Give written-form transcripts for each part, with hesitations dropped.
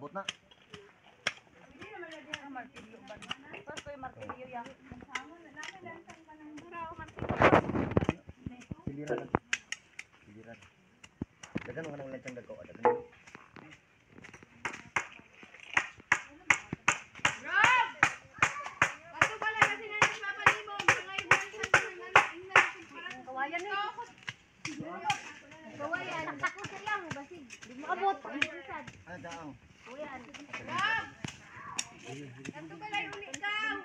Abot na. Piliran lang. Piliran. Dagan mo nang lansang dagko. Dagan. Rob! Ato pala kasi na nagpapalimog. Kawayan eh. Kawayan. Ako lang, basig. Di mo abot. Ah, daang. Rob! Ato pala uli ikaw.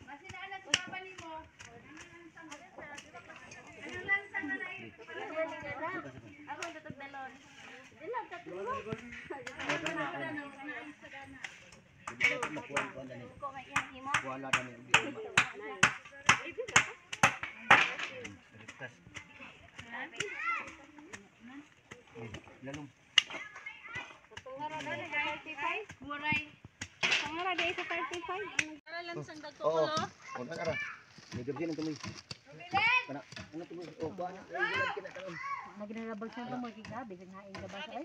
Masinaan na sa papa nimo. Anong lansang na nai? Ako ang tatag dalon. Di lang, tatlo. Wala na ni. Rektas. Lalong. Muray. Pangara di sa 35. Oo. Oh, ara. May gabi ng tuloy. Kana, ano tuloy? Oh, kuha na. Ay, wala kina karon. Naginarabag siya ng mga gigabi, naghain gabas ay.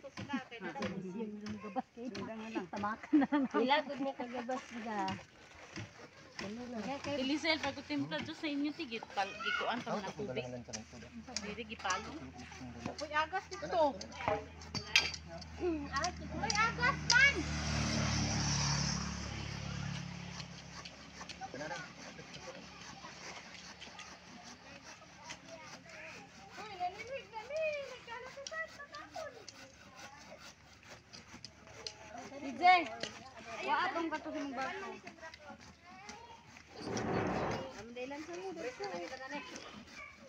Yung gabas kay. Tamakan na lang. Ilagod ni kagabas ga. Elisel, pag timpla dyan sa inyo, tigit, pal, gikuan pa na tubig. Dili, gipalo. Uy, agas dito. Uy, agas man. Uy, naninwig na ni. Nagkala sa saan matakon. DJ, wa atong kato sa mong barko.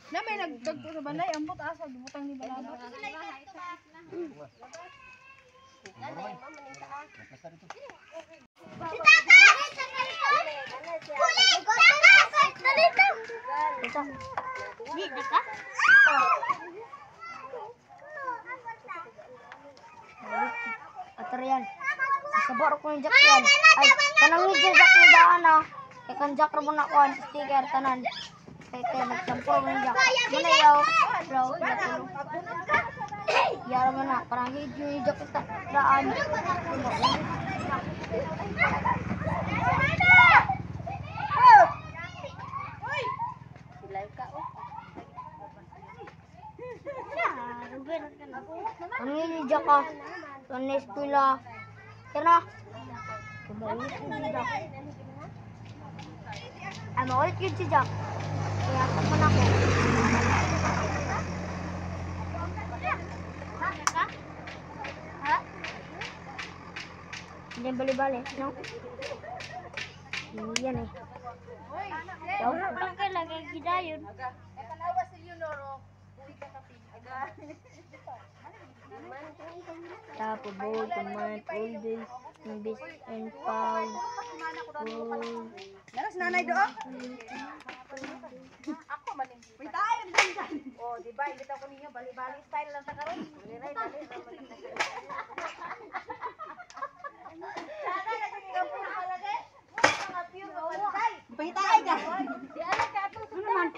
Na may nagdagko sa balay, ambot asa butang ni balaba. Di, ka? Atrian. Sabor ko yung jack yan. Ay, kanang medyo jack ni daan ah. Kay kan jack ra mo na kuan sticker tanan. Kay kay nagsampol mo yung jack. Muna yaw. Bro, natulo. Yara mo na, parang medyo yung jack sa daan. Ano yun yung jack ah? Sa eskwela. Kaya na. Kumaulit yun si Jack. Ay, maulit yun si Jack. Kaya man ako. Ha? Hindi bali-bali, no? Hindi yan eh. Yaw. Ang kailangan gidayon. Tanawa si Leonor, oh. Uy, ka kapi. Aga. Top of all the mind, all this, and this, and power. Meron si nanay doon? Ako man. Wait, tayo dandan. Oh, di ba? Imbitaw ko ninyo bali-bali style lang ta karon. Pahitay ka. Di ala ka ato sa naman.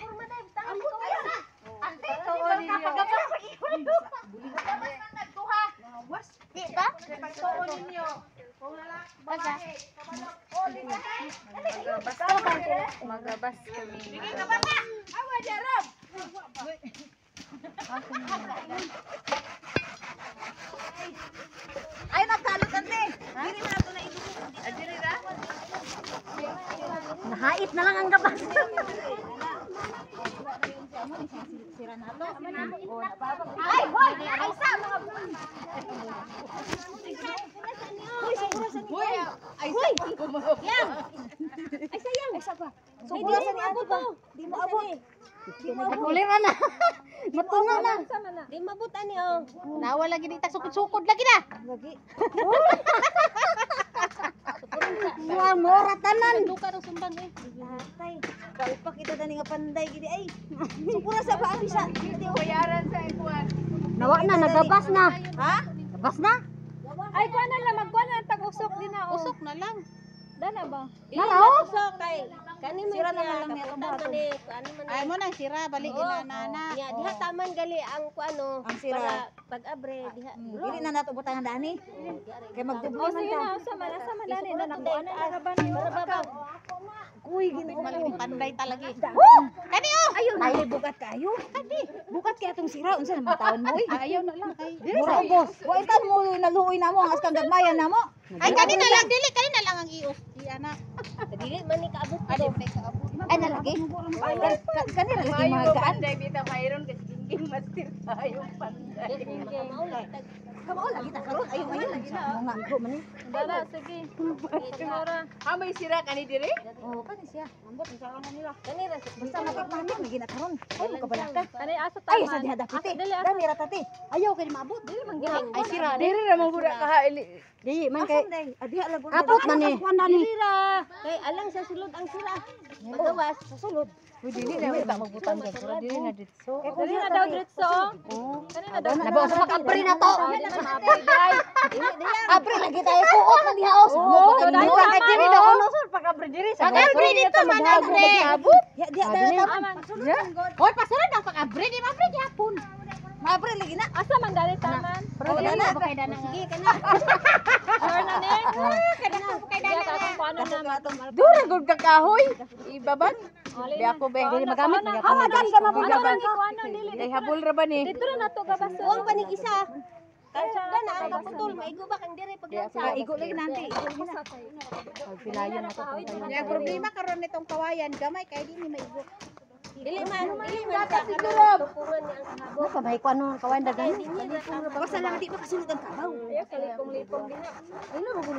Ante, Di ba? Pagtuon ninyo. Kung lalaki, babae. Oh, di ba? Magabas kami. Sige ka bata. Awa jarob. Ay, nagkalot ante. Diri man ato na idugo. Diri ra. Nahait na lang ang gabas. Ay, hoy! Ay sa mga Hoy, ay sa Yang. Ay sayang. Ay sa pa. Sugura sa ni abot ba? Di mo abot. Nakuliran na. Matunga na. Di mabot ani oh. Nawa lagi di sukod-sukod lagi na. Lagi. Mua mora tanan. Duka daw sumbang eh. Tatay. Palpak ito tani nga panday gidi ay. Sugura sa ba sa. Bayaran sa ikuan. Nawa na, nagabas na. Ha? Gabas na. Ay kuan na lang magkuan na tag-usok din na oh. Usok na lang. Dana ba? Naraw. Usok kay kani man Sira naman lang niya itong kapunta man eh, kuan man Ay mo nang sira balik ina nana. Nya diha taman gali ang kuano Ang sira. para Pag-abre diha. Dili na nato butangan dani. Kay magdubli Oh, man sige ta. na, asa man, asa man dani na nakuha na na ba niyo? Kuy, Ginoo ko. Panday talaga eh. Kani oh. Ayo na bugat kayo. Kani. Bugat kay atong sira unsa naman taon mo oy. Ayaw na lang kay. Mura ubos. Wa itan mo naluoy namo ang askang gagmayan namo. Ay kani na lang dili kani na lang ang ios. Di ana. Dili man ni kaabot Ali may kaabot. Ay nalagi. Kani ra lagi mga gaan. Panday bitaw mayroon kasi gingging master tayo panday. Kamao lagi ta karon ayo ayo. Mga go man ni. Dala, sige. Siguro. Ah, may sira kani dire? Oh, kani siya. Kani ra sa Basta matikmamin lagi na karon. Ay mo kabalaka. Kani asa taman. Ay sa diha dapit. Dami ra tati. Ayaw kay maabot. Dili man gihapon. Ay sira. Dire ra mo gura ka Di man kay adiha lang Apot man ni. Dili ra. Kay alang sa sulod ang sira. Pagawas Sa sulod. Uy, dili na ba magbutang dyan. Sira dili na ditso. Dili na daw diretso. oh. Kani na daw. Nabo sa pag-abri na to. Dili na maabot day. Abri lagi tayo kuot man diha os. Oo, Mo dahil kay diri daw ono sir pag-abri diri sa. Pag-abri dito man abre. Ya diha daw Aman. Hoy, pasunod ang pag-abre di mabre gyapon. Maabri lagi na. Asa man dali taman? Wala na. Sige kana. Sure na ni. Kaya atong kuano na. Dura gud ka kahoy. Ibaban. Di ako be. Dili magamit Ah, madam ka Ano lang ikuano dili. Dai habol ra ba ni? Dito ra nato gabaso. Huwag pa ning isa. Dana ang kaputol maigo ba kang dire paglansa. Igo lagi nanti. Pagpilayan na to. Ang problema karon nitong kawayan gamay kay di ni maigo. Dili man, dili man sa tupungan niya ang kahabot. Mo pa may kuano kawayan dagan. Dinhi ra Basta lang di makasulod ang kabaw. Ayaw kalipong-lipong diha.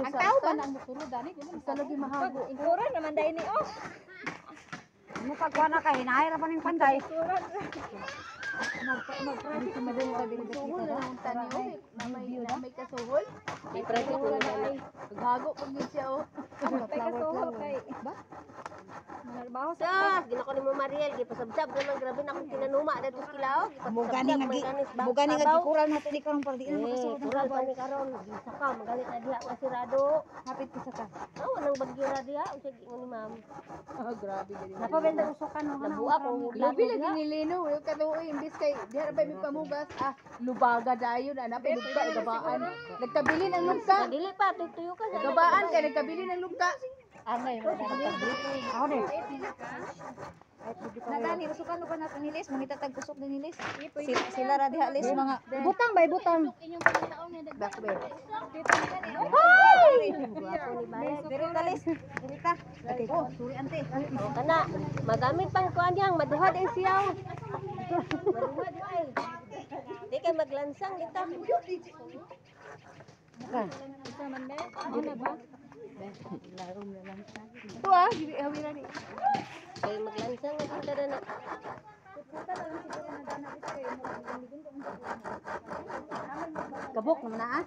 Ang tao ba na ang musulod ani? Dili man lagi mahago. Ingkuran naman dai ni oh. Mo pagkuan na kay hinahay ra pa ning panday. May kasuhol. May project man dani. Paghago pag yun siya oh. May kasuhol kay. Manarbaho sa Sa, ginako ni mo Mariel, gipasabsab naman grabe na akong kinanuma dito sa Kilao. Mo gani nga gi mo gani nga gikural nato ni karon para di na makasulod ang Kural kabaw. pa ni karon, gisa ka, magalit na diha nga sirado. Hapit ko sa ka. Aw, nang bagyo ra diha, unsa giingon ni ma'am. Oh, grabe dali. Napabenta usukan no. Nabuak ko Labi lagi ni Lino, wala ka tuoy imbis kay diha ra ba may pamugas ah lubaga dayon ana pa lugta gabaan. Nagkabili ng lugta. Dili pa tuyo ka sa Gabaan kay nagkabili ng lugta. Ako din. Nadani usukan no pa nato ni Lis, mangita tag usok din ni Lis. Sila ra diha Lis mga butang bay butang. Diri ta Lis. Diri ta. Oh, suri ante. Kana, magamit pang kuan yang maduha din siyaw. Maduha di ay. Di kay maglansang kita. Isa man be. Ano ba? Ito ah, dili hawira ni. Kay maglansang nga kita na. Gabok naman na ah.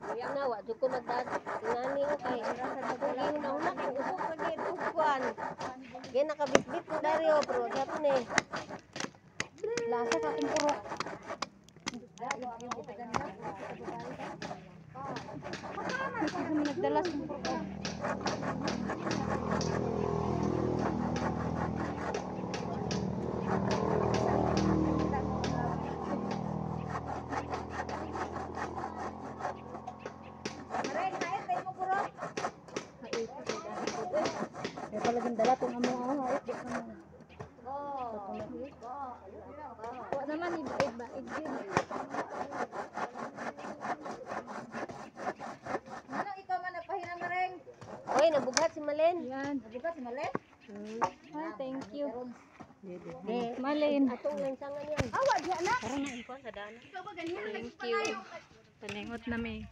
Kuya na wa jud ko magdad. Ingani ko kay gihuna-huna kay usok pa gyud og kuan. Gay nakabitbit ko dari oh, pero gyapon eh. Lasa ka kung puro. Nagdala sa puro. Kaya pala dala itong amo ako. Ay, di ka mo. Wa naman iba iba. Ano ikaw man nagpahina Mareng? Oy, nabughat si Malen. Yan. Nabugat si Malen? Ay, thank you. Malin. Atong lansangan yan. Awa diha na. Thank you. Paningot na mi.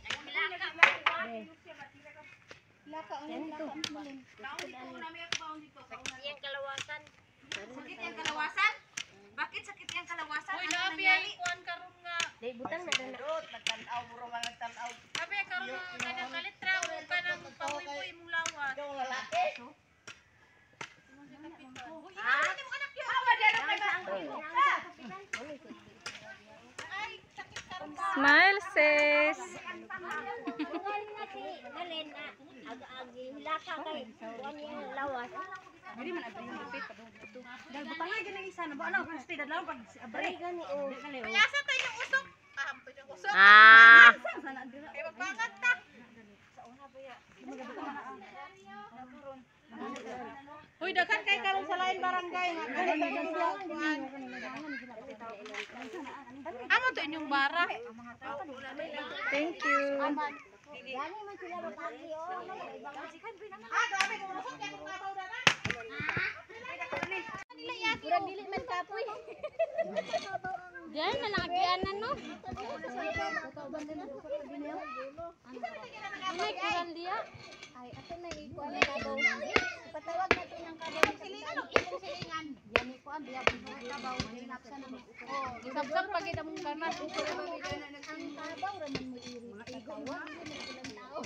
Sakit yung kalawasan? Bakit sakit yung kalawasan? Uy, Grabe ay kuan karon nga. Dai butang na dana. Grabe karon nga kanang kalitra o kanang pahuy-puy imong lawas. Smile, sis. Agi-agi hilaka kay kuan niya lawas. Dili man abri yung dapit padung dito. Dal butang nga ganang isa na ba ano kung stay dadlaw pag abre. Gani oh. Kaya sa tayo yung usok. Ah, ito yung usok. Ah. Kaya magpangat ta. Uy, daghan kay karon sa lain barangay nga. Amo to inyong bara. Thank you. Gani man sila mag-agi oh. Ah, grabe kung usok kay kung kabaw na. Murag dili man kapoy. Diyan malagianan no. May kural diya. Ay, ato na ikuan ang kabaw. Patawag na to ng kabaw. Silingan og imong silingan. Yan ko ang biya kabaw hinapsa na mo. Isabsab pag kita mong kanas. Ang kabaw ra man mo iri. Mga igo mo. Tao.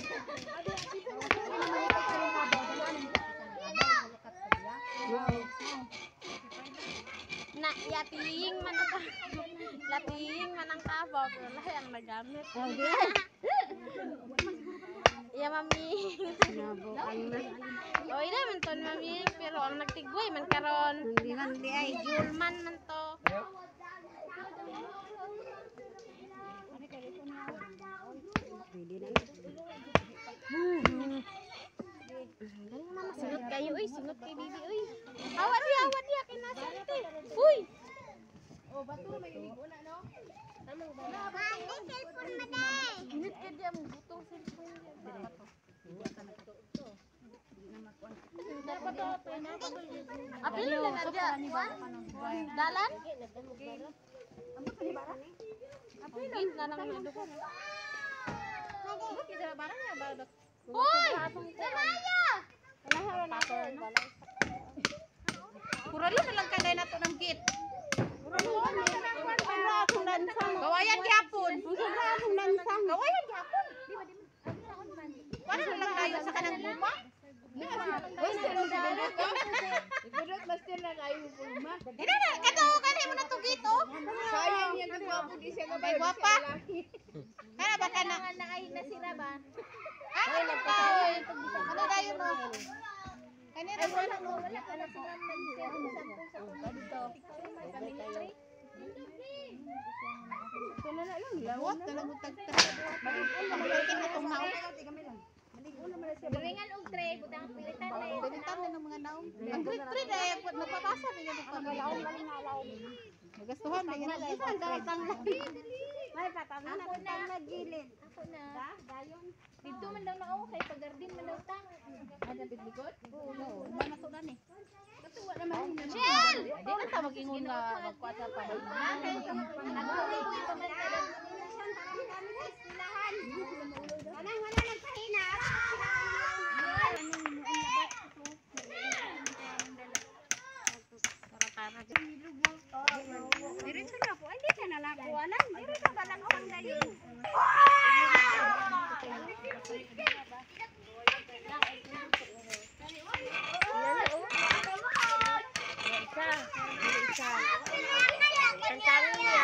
Na yatiying man ang latiying man ang kabaw pero lahi ang nagamit. Ya mami. Oy na man ton mami pero ang nagtigway man karon. Hindi man di ay. Julman man to. Galing mama, singot kayo uy, singot kay bibi uy. Awa diya kay nasa ate. Uy. Oh, bato may inig una no. Ginit ka diya mo butong cellphone diya. Apil na na diya. Dalan? Apil na lang na duko. Uy! Damaya! Kuralo na lang kanay nato ng gate. Kawayan gyapon. Kawayan gyapon. Wala na lang tayo sa kanang guma. Ibudot master na kayo pulma. Hindi na, kato kani mo na to gate oh. Sayang yan ang gwapo di siya Ay gwapa. Kana ba kana? Ay, nasira ba? Ano na pa? Ano dayon no? Kani ra wala no. Wala ka na sila nag-share sa dito. Lawat na lang tagta. Maligol na tong naong. Duringan og tray, butang pilitan na yun. Pilitan na ng mga naong. Ang grade 3 na nagpapasa na yan ang pamilya. Nagastuhan na yan. May patama na tang nagilid. Ako na. Dito man daw na kay pagardin man daw ta. Chill! Di na ta mag-ingon nga magkuha sa pa. Nagtuloy pa man ta. Anang wala nang pahina. Diretso na po. Ay, di ka nalakuanan. Diri ka balangkang dayon. Isa, isa. Tantangin niya.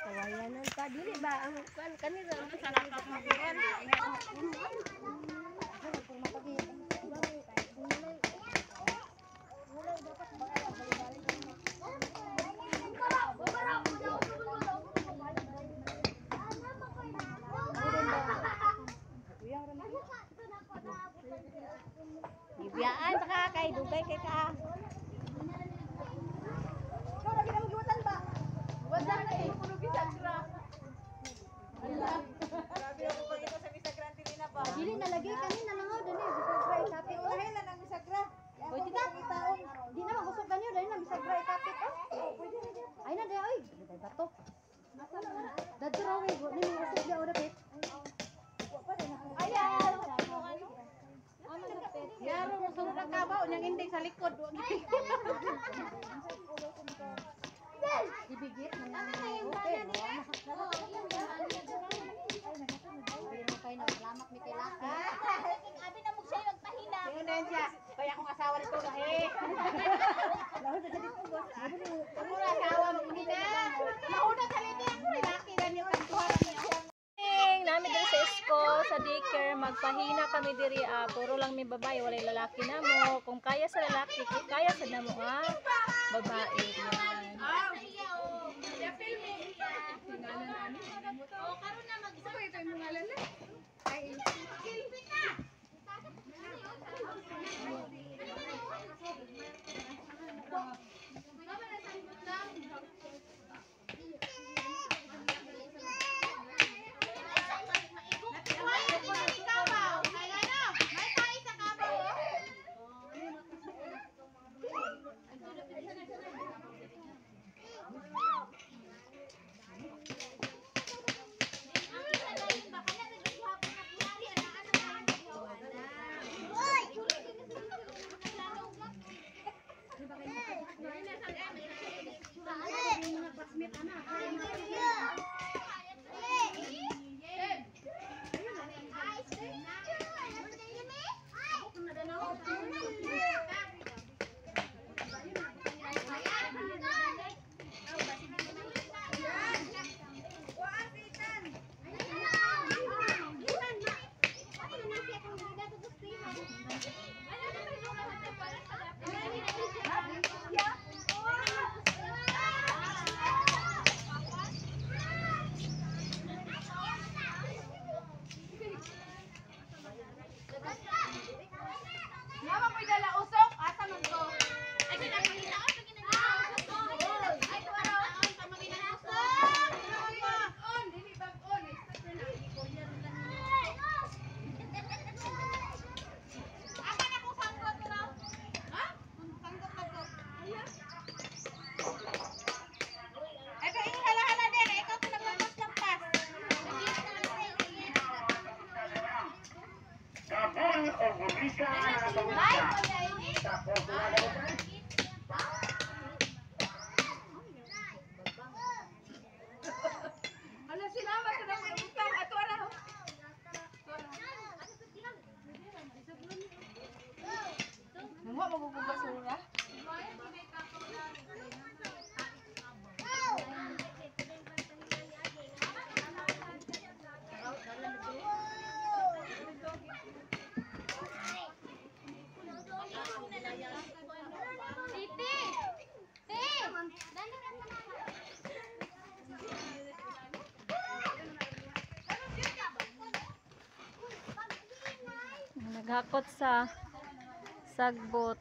Kawayanan pa dili ba ang kuan kanila Gibiyaan sa ka kay dugay kay ka. Ikaw lagi na magiwatan ba? Wala na eh. Puno bisagra. Grabe ako pagkita sa bisagra ang tilina ba. Dili na lagi kanina lang oh dali bisagra ikapit. Ulahin na ng bisagra. Pwede na. Di na magusok ganyo dali na bisagra ikapit oh. Ay na dai oy, dai bato. Dadto raw eh, ni mo usok dia ora pit. Ayan. Yaro mo sunod ang kabaw niyang hindi sa likod. Ibigit man na okay. Pero kay na salamat mi kay laki. Abi na mo siya magpahina. Ingon na siya. Kaya akong asawa nito eh. Ako na asawa mo ni na. Mauna sa liti ako rin laki na niyo kantuhan. nami diri sa school, sa daycare, magpahina kami diri, puro lang may babae, walay lalaki namo. Kung kaya sa lalaki, kaya sa namo babae. Yan. Naghakot sa sagbot.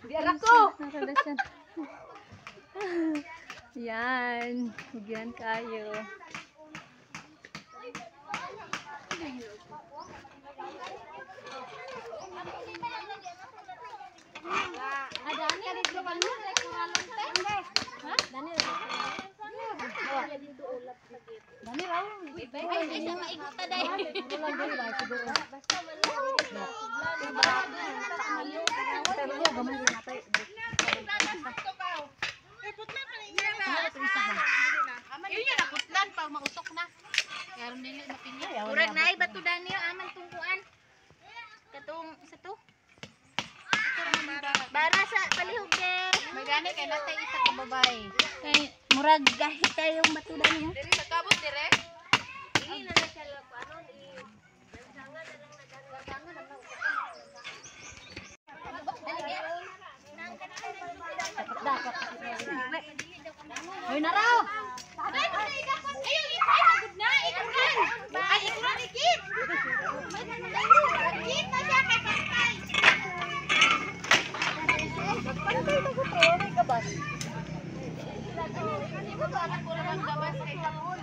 Di anak ko. Yan. Yan kayo. Murag na ay bato daniyo aman tungkuan. Katong sa to. Bara sa palihog ke. Magani kay natay isa ka babae. Kay murag gahit tayong bato daniyo. Diri sa kabot dire. Dili na na siya lang aron i lansangan na lang na Hoy naraw. Ay, good na, ikuran. Ay, ikuran ikit. Ikit na siya kay pantay. Pantay na ko to, may kabas. Anak ko lang ang gabas kay Kapul.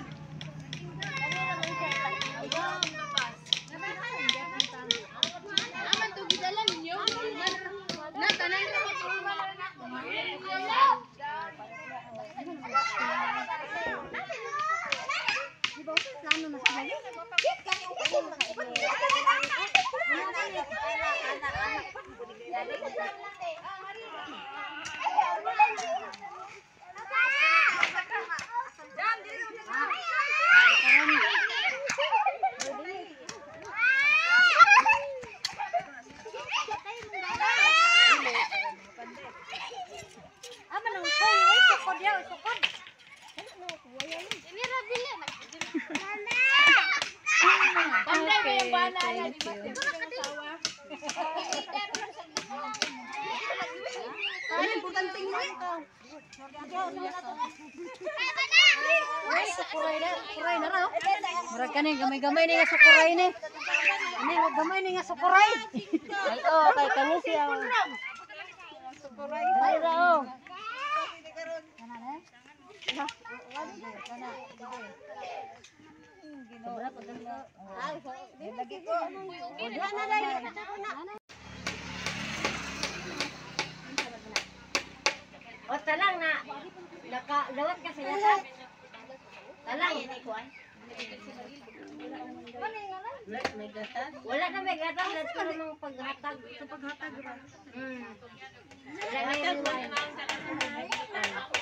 Okay, thank you. Ano importante mo eh? Sukuray na, sukuray na raw. Murag kani gamay-gamay ni nga sukuray ni. Ani gamay ni nga sukuray. Ay, oh, kay kani siya. Ay, ra, oh. O talang na nakalawat ka sa yata. Talang. Wala na may gatas dadto namang paghatag. Sa paghatag ba? Wala na yun.